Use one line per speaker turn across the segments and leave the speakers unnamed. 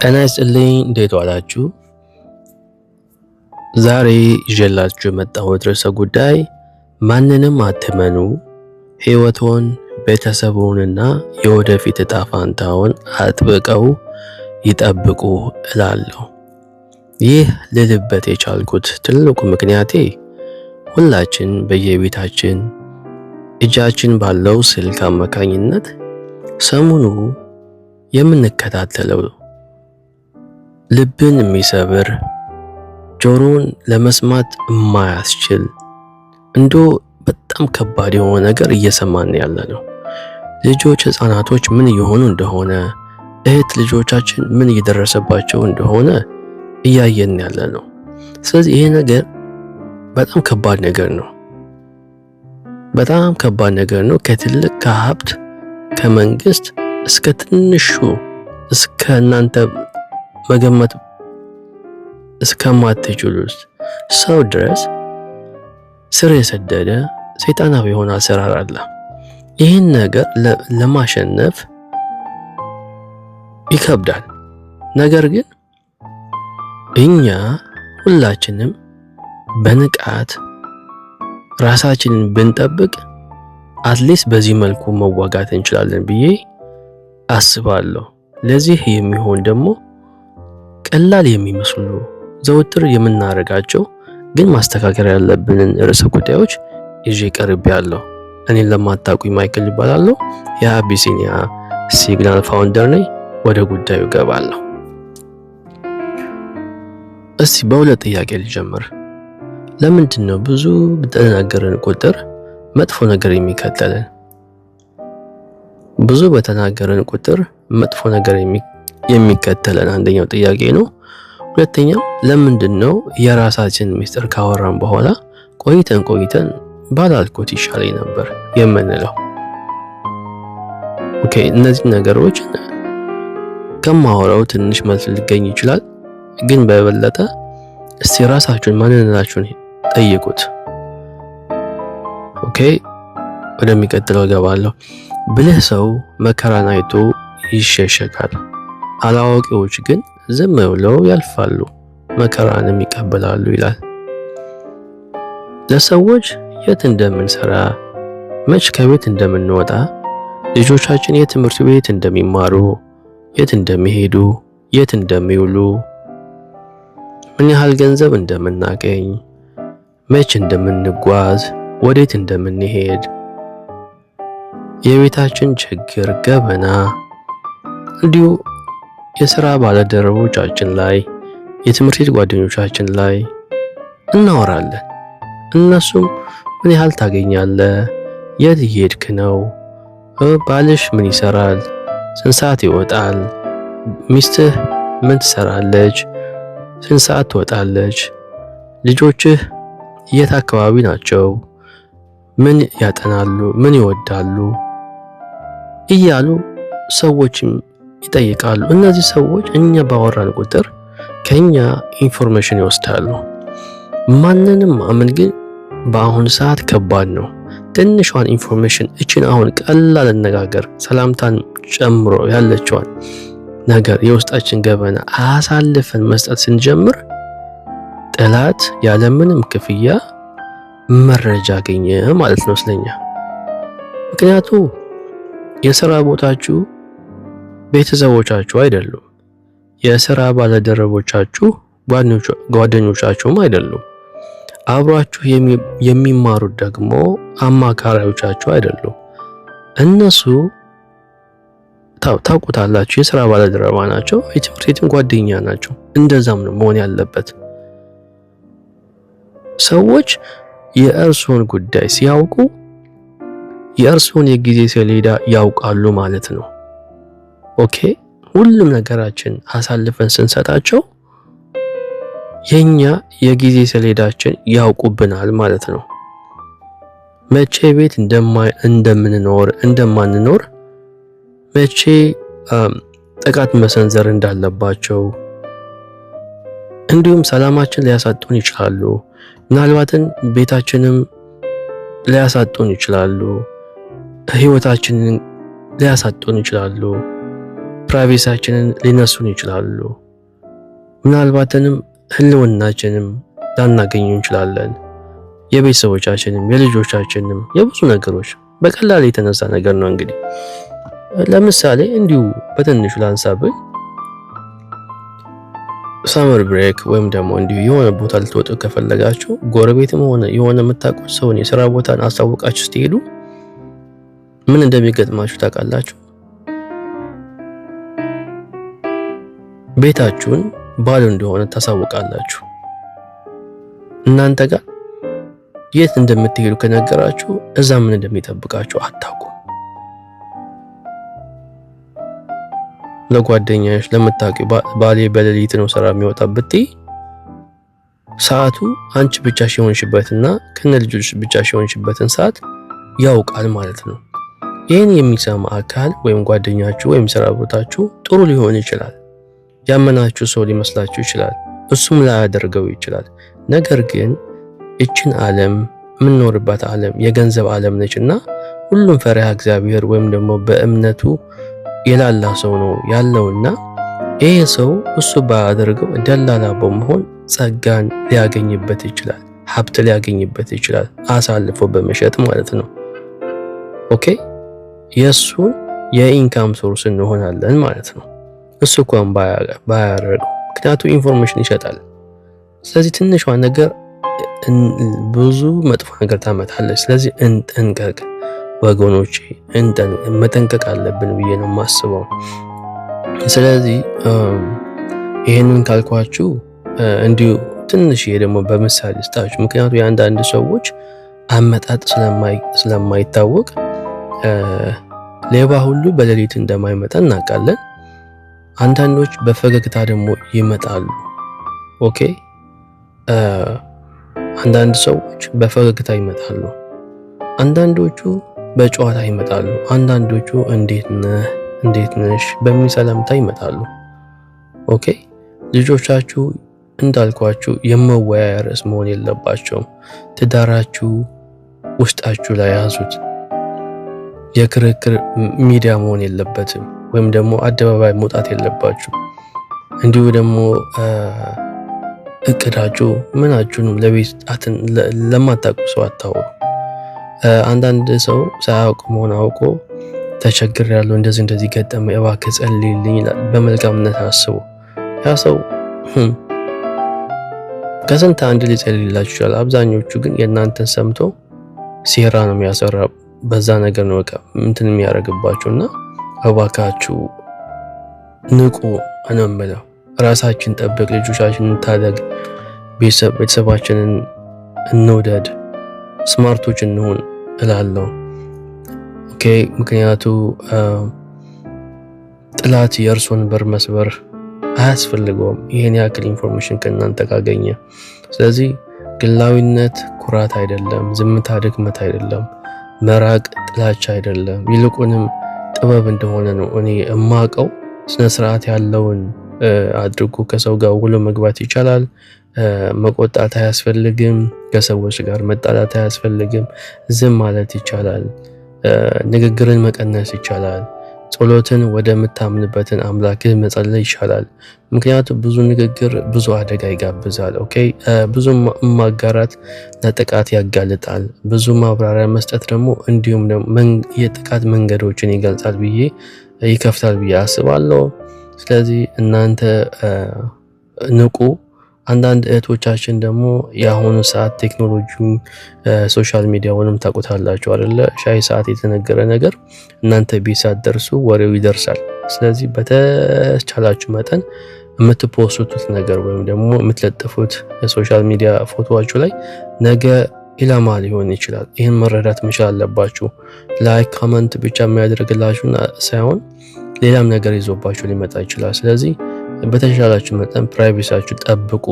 ጤና ይስጥልኝ፣ እንዴት ዋላችሁ? ዛሬ ይዤላችሁ የመጣሁት ርዕሰ ጉዳይ ማንንም አትመኑ፣ ሕይወቶን፣ ቤተሰቡንና የወደፊት እጣ ፋንታውን አጥብቀው ይጠብቁ እላለሁ። ይህ ልልበት የቻልኩት ትልቁ ምክንያቴ ሁላችን በየቤታችን እጃችን ባለው ስልክ አማካኝነት ሰሞኑ የምንከታተለው ልብን የሚሰብር፣ ጆሮን ለመስማት የማያስችል፣ እንዶ በጣም ከባድ የሆነ ነገር እየሰማን ያለ ነው። ልጆች፣ ህፃናቶች ምን እየሆኑ እንደሆነ፣ እህት ልጆቻችን ምን እየደረሰባቸው እንደሆነ እያየን ያለ ነው። ስለዚህ ይሄ ነገር በጣም ከባድ ነገር ነው። በጣም ከባድ ነገር ነው። ከትልቅ ከሀብት ከመንግስት እስከ ትንሹ እስከ እናንተ መገመት እስከማትችሉት ሰው ድረስ ስር የሰደደ ሰይጣናዊ የሆነ አሰራር አለ። ይህን ነገር ለማሸነፍ ይከብዳል። ነገር ግን እኛ ሁላችንም በንቃት ራሳችንን ብንጠብቅ at least በዚህ መልኩ መዋጋት እንችላለን ብዬ አስባለሁ። ለዚህ የሚሆን ደግሞ ቀላል የሚመስሉ ዘወትር የምናደርጋቸው ግን ማስተካከል ያለብንን ርዕሰ ጉዳዮች ይዤ ቀርቤያለሁ። እኔን ለማታውቁኝ ማይክል እባላለሁ። የአቢሲኒያ ሲግናል founder ነኝ። ወደ ጉዳዩ እገባለሁ። እስቲ በሁለት ጥያቄ ልጀምር። ለምንድን ነው ብዙ በተናገርን ቁጥር መጥፎ ነገር የሚከተለን? ብዙ በተናገርን ቁጥር መጥፎ ነገር የሚከተለን አንደኛው ጥያቄ ነው። ሁለተኛው ለምንድን ነው የራሳችን ሚስጥር ካወራን በኋላ ቆይተን ቆይተን ባላልኩት ይሻለኝ ነበር የምንለው? Okay፣ እነዚህ ነገሮች ከማወራው ትንሽ መልስ ሊገኝ ይችላል፣ ግን በበለጠ እስቲ ራሳችሁን ማንነታችሁን ጠይቁት። Okay፣ ወደሚቀጥለው እገባለሁ። ብልህ ሰው መከራን አይቶ ይሸሸጋል፣ አላዋቂዎች ግን ዝም ብለው ያልፋሉ፣ መከራንም ይቀበላሉ ይላል። ለሰዎች የት እንደምንሰራ፣ መች ከቤት እንደምንወጣ፣ ልጆቻችን የት ትምህርት ቤት እንደሚማሩ፣ የት እንደሚሄዱ፣ የት እንደሚውሉ፣ ምን ያህል ገንዘብ እንደምናገኝ፣ መች እንደምንጓዝ፣ ወዴት እንደምንሄድ፣ የቤታችን ችግር ገበና፣ እንዲሁ የሥራ ባልደረቦቻችን ላይ፣ የትምህርት ቤት ጓደኞቻችን ላይ እናወራለን። እነሱም ምን ያህል ታገኛለህ? የት እየሄድክ ነው? ባልሽ ምን ይሰራል? ስንት ሰዓት ይወጣል? ሚስትህ ምን ትሰራለች? ስንት ሰዓት ትወጣለች? ልጆችህ የት አካባቢ ናቸው? ምን ያጠናሉ? ምን ይወዳሉ? እያሉ ሰዎችም ይጠይቃሉ። እነዚህ ሰዎች እኛ ባወራን ቁጥር ከኛ information ይወስዳሉ። ማንንም ማመን ግን በአሁኑ ሰዓት ከባድ ነው። ትንሿን information እችን አሁን ቀላል አነጋገር ሰላምታን ጨምሮ ያለችዋን ነገር የውስጣችን ገበና አሳልፈን መስጠት ስንጀምር ጠላት ያለምንም ክፍያ መረጃ አገኘ ማለት ነው ስለኛ። ምክንያቱ የስራ ቦታችሁ ቤተሰቦቻችሁ አይደሉም። የስራ ባልደረቦቻችሁ ጓደኞቻችሁም አይደሉም። አብሯችሁ የሚማሩት ደግሞ አማካሪዎቻችሁ አይደሉም። እነሱ ታውቁታላችሁ፣ የስራ ባልደረባ ናቸው፣ የትምህርት ቤትም ጓደኛ ናቸው። እንደዛም ነው መሆን ያለበት። ሰዎች የእርስዎን ጉዳይ ሲያውቁ የእርስዎን የጊዜ ሰሌዳ ያውቃሉ ማለት ነው። Okay፣ ሁሉም ነገራችን አሳልፈን ስንሰጣቸው የኛ የጊዜ ሰሌዳችን ያውቁብናል ማለት ነው። መቼ ቤት እንደምንኖር እንደማንኖር፣ መቼ ጥቃት መሰንዘር እንዳለባቸው፣ እንዲሁም ሰላማችን ሊያሳጡን ይችላሉ። ምናልባትም ቤታችንም ሊያሳጡን ይችላሉ። ህይወታችንን ሊያሳጡን ይችላሉ። Privacy ያችንን ሊነሱን ይችላሉ። ምናልባትንም ህልውናችንም ላናገኙ እንችላለን። የቤተሰቦቻችንም፣ የልጆቻችንም፣ የብዙ ነገሮች በቀላል የተነሳ ነገር ነው። እንግዲህ ለምሳሌ እንዲሁ በትንሹ ላንሳብህ፣ summer break ወይም ደግሞ እንዲሁ የሆነ ቦታ ልትወጡ ከፈለጋችሁ ጎረቤትም ሆነ የሆነ የምታውቁት ሰውን የስራ ቦታን አስታውቃችሁ ስትሄዱ ምን እንደሚገጥማችሁ ታውቃላችሁ? ቤታችሁን ባዶ እንደሆነ ታሳውቃላችሁ። እናንተ ጋር የት እንደምትሄዱ ከነገራችሁ እዛ ምን እንደሚጠብቃችሁ አታውቁም። ለጓደኛሽ ለምታውቂው ባሌ በሌሊት ነው ስራ የሚወጣ ብትይ ሰዓቱ አንቺ ብቻሽ የሆንሽበትና ከነ ልጆች ብቻሽ የሆንሽበትን ሰዓት ያውቃል ማለት ነው። ይህን የሚሰማ አካል ወይም ጓደኛችሁ ወይም ስራ ቦታችሁ ጥሩ ሊሆን ይችላል። ያመናችሁ ሰው ሊመስላችሁ ይችላል። እሱም ላያደርገው ይችላል። ነገር ግን እችን ዓለም የምንኖርባት ዓለም የገንዘብ ዓለም ነችና ሁሉም ፈሪሃ እግዚአብሔር ወይም ደግሞ በእምነቱ የላላ ሰው ነው ያለውና ይሄ ሰው እሱ ባያደርገው ደላላ በመሆን ጸጋን ሊያገኝበት ይችላል፣ ሀብት ሊያገኝበት ይችላል፣ አሳልፎ በመሸጥ ማለት ነው። Okay፣ የእሱን የ income source እንሆናለን ማለት ነው። እሱ እንኳን ባያደርገው፣ ምክንያቱ information ይሸጣል። ስለዚህ ትንሿ ነገር ብዙ መጥፎ ነገር ታመጣለች። ስለዚህ እንጠንቀቅ ወገኖቼ፣ መጠንቀቅ አለብን ብዬ ነው የማስበው። ስለዚህ ይሄንን ካልኳችሁ እንዲሁ ትንሽ ደግሞ በምሳሌ ስጣችሁ፣ ምክንያቱ የአንዳንድ ሰዎች አመጣጥ ስለማይታወቅ ሌባ ሁሉ በሌሊት እንደማይመጣ እናውቃለን። አንዳንዶች በፈገግታ ደግሞ ይመጣሉ። Okay፣ አንዳንድ ሰዎች በፈገግታ ይመጣሉ፣ አንዳንዶቹ በጨዋታ ይመጣሉ፣ አንዳንዶቹ እንዴት ነህ እንዴት ነሽ በሚል ሰላምታ ይመጣሉ። Okay፣ ልጆቻችሁ እንዳልኳችሁ የመወያያ ርዕስ መሆን የለባቸውም። ትዳራችሁ ውስጣችሁ ላይ ያዙት። የክርክር ሚዲያ መሆን የለበትም፣ ወይም ደግሞ አደባባይ መውጣት የለባችሁ። እንዲሁ ደግሞ እቅዳችሁ ምናችሁንም ለቤት ለማታውቁ ሰው አታውሩ። አንዳንድ ሰው ሳያውቅ መሆን አውቆ ተቸግሬያለሁ፣ እንደዚህ እንደዚህ ገጠመ፣ እባክህ ጸልይልኝ ይላል። በመልካምነት አስቦ ያ ሰው ከስንት አንድ ሊጸልይላችሁ ይችላል። አብዛኞቹ ግን የእናንተን ሰምቶ ሴራ ነው የሚያሰራ፣ በዛ ነገር ነው በቃ እንትን የሚያደርግባችሁ። እና እባካችሁ ንቁ ነው የምለው። ራሳችን ጠብቅ፣ ልጆቻችንን እንታደግ፣ ቤተሰባችንን እንውደድ፣ smart ኦች እንሁን እላለሁ። Okay፣ ምክንያቱ ጥላት የእርሶን በር መስበር አያስፈልገውም ይሄን ያክል information ከእናንተ ካገኘ። ስለዚህ ግላዊነት ኩራት አይደለም፣ ዝምታ ድክመት አይደለም፣ መራቅ ጥላቻ አይደለም፣ ይልቁንም ጥበብ እንደሆነ ነው እኔ እማቀው። ስነ ስርዓት ያለውን አድርጎ ከሰው ጋር ውሎ መግባት ይቻላል። መቆጣት አያስፈልግም። ከሰዎች ጋር መጣላት አያስፈልግም። ዝም ማለት ይቻላል። ንግግርን መቀነስ ይቻላል። ጸሎትን ወደምታምንበትን አምላክህ መጸለይ ይሻላል። ምክንያቱም ብዙ ንግግር ብዙ አደጋ ይጋብዛል። Okay፣ ብዙ ማጋራት ለጥቃት ያጋልጣል። ብዙ ማብራሪያ መስጠት ደግሞ እንዲሁም ደግሞ የጥቃት መንገዶችን ይገልጻል ብዬ ይከፍታል ብዬ አስባለሁ። ስለዚህ እናንተ ንቁ። አንዳንድ እህቶቻችን ደግሞ የአሁኑ ሰዓት ቴክኖሎጂውን social media ውንም ታውቁታላችሁ አይደለ? ሻይ ሰዓት የተነገረ ነገር እናንተ ቤት ሳትደርሱ ወሬው ይደርሳል። ስለዚህ በተቻላችሁ መጠን የምት post ቱት ነገር ወይም ደግሞ የምትለጥፉት social media ፎቶዋችሁ ላይ ነገ ኢላማ ሊሆን ይችላል። ይህን መረዳት መቻል አለባችሁ። Like comment ብቻ የሚያደርግላችሁ ሳይሆን ሌላም ነገር ይዞባችሁ ሊመጣ ይችላል። ስለዚህ በተሻላችሁ መጠን privacy ያችሁ ጠብቁ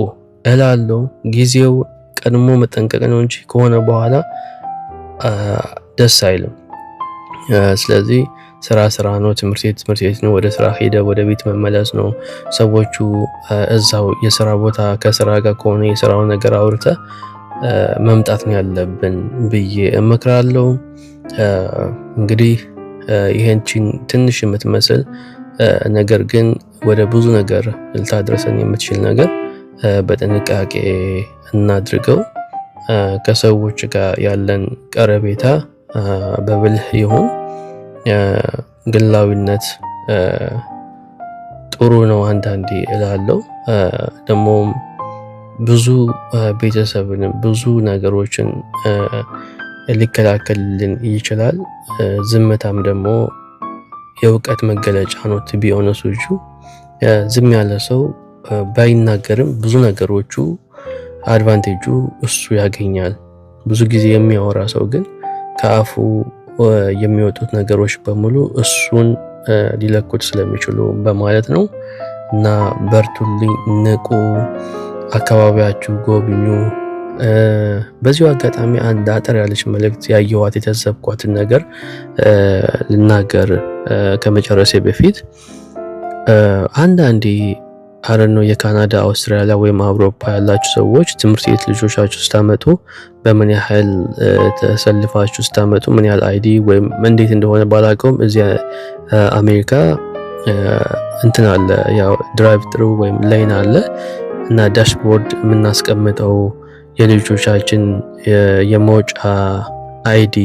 እላለሁ። ጊዜው ቀድሞ መጠንቀቅ ነው እንጂ ከሆነ በኋላ ደስ አይልም። ስለዚህ ስራ ስራ ነው፣ ትምህርት ቤት ትምህርት ቤት ነው። ወደ ስራ ሄደ ወደ ቤት መመለስ ነው። ሰዎቹ እዛው የስራ ቦታ ከስራ ጋር ከሆነ የስራውን ነገር አውርተ መምጣት ነው ያለብን ብዬ እመክራለሁ። እንግዲህ ይሄን ትንሽ የምትመስል ነገር ግን ወደ ብዙ ነገር ልታደርሰን የምትችል ነገር በጥንቃቄ እናድርገው። ከሰዎች ጋር ያለን ቀረቤታ በብልህ ይሁን። ግላዊነት ጥሩ ነው አንዳንዴ እላለሁ። ደግሞም ብዙ ቤተሰብንም ብዙ ነገሮችን ሊከላከልልን ይችላል። ዝምታም ደግሞ የእውቀት መገለጫ ነው። To be honest with you፣ ዝም ያለ ሰው ባይናገርም ብዙ ነገሮቹ advantage ኡ እሱ ያገኛል። ብዙ ጊዜ የሚያወራ ሰው ግን ከአፉ የሚወጡት ነገሮች በሙሉ እሱን ሊለኩት ስለሚችሉ በማለት ነው። እና በርቱልኝ፣ ንቁ፣ አካባቢያችሁ ጎብኙ። በዚሁ አጋጣሚ አንድ አጠር ያለች መልእክት ያየኋት የታዘብኳትን ነገር ልናገር ከመጨረሴ በፊት። አንዳንዴ አረኖ የካናዳ፣ አውስትራሊያ ወይም አውሮፓ ያላችሁ ሰዎች ትምህርት ቤት ልጆቻችሁ ስታመጡ በምን ያህል ተሰልፋችሁ ስታመጡ ምን ያህል ID ወይም እንዴት እንደሆነ ባላውቀውም እዚያ አሜሪካ እንትን አለ፣ ያው drive through ወይም line አለ እና dashboard የምናስቀምጠው የልጆቻችን የመውጫ ID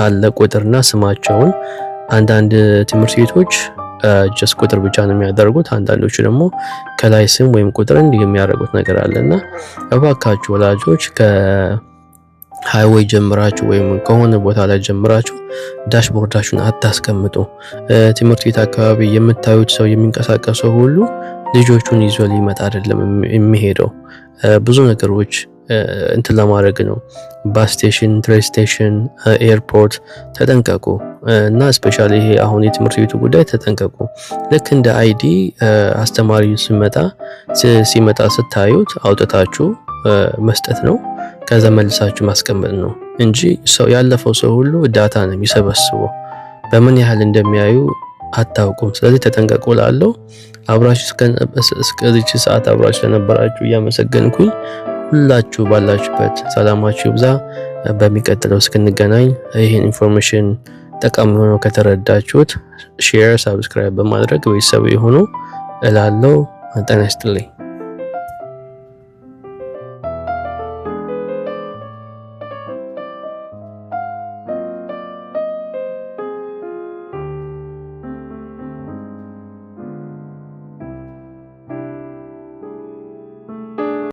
አለ፣ ቁጥርና ስማቸውን። አንዳንድ ትምህርት ቤቶች just ቁጥር ብቻ ነው የሚያደርጉት። አንዳንዶቹ ደግሞ ከላይ ስም ወይም ቁጥር እንዲህ የሚያደርጉት ነገር አለ እና እባካችሁ ወላጆች ከ highway ጀምራችሁ ወይም ከሆነ ቦታ ላይ ጀምራችሁ dashboard ኣችሁን አታስቀምጡ። ትምህርት ቤት አካባቢ የምታዩት ሰው የሚንቀሳቀሰው ሁሉ ልጆቹን ይዞ ሊመጣ አይደለም የሚሄደው፣ ብዙ ነገሮች እንትን ለማድረግ ነው። Bus station፣ train station፣ airport ተጠንቀቁ እና especially ይሄ አሁን የትምህርት ቤቱ ጉዳይ ተጠንቀቁ። ልክ እንደ ID አስተማሪ ሲመጣ ስታዩት አውጥታችሁ መስጠት ነው። ከዛ መልሳችሁ ማስቀመጥ ነው እንጂ ሰው ያለፈው ሰው ሁሉ data ነው የሚሰበስበው። በምን ያህል እንደሚያዩ አታውቁም። ስለዚህ ተጠንቀቁ እላለሁ። አብራችሁ እስከዚች ሰዓት አብራችሁ ለነበራችሁ እያመሰገንኩኝ ሁላችሁ ባላችሁበት ሰላማችሁ ይብዛ። በሚቀጥለው እስክንገናኝ ይህን information ጠቃሚ ሆኖ ከተረዳችሁት share፣ subscribe በማድረግ ቤተሰብ ይሁኑ እላለሁ። ጤና ይስጥልኝ።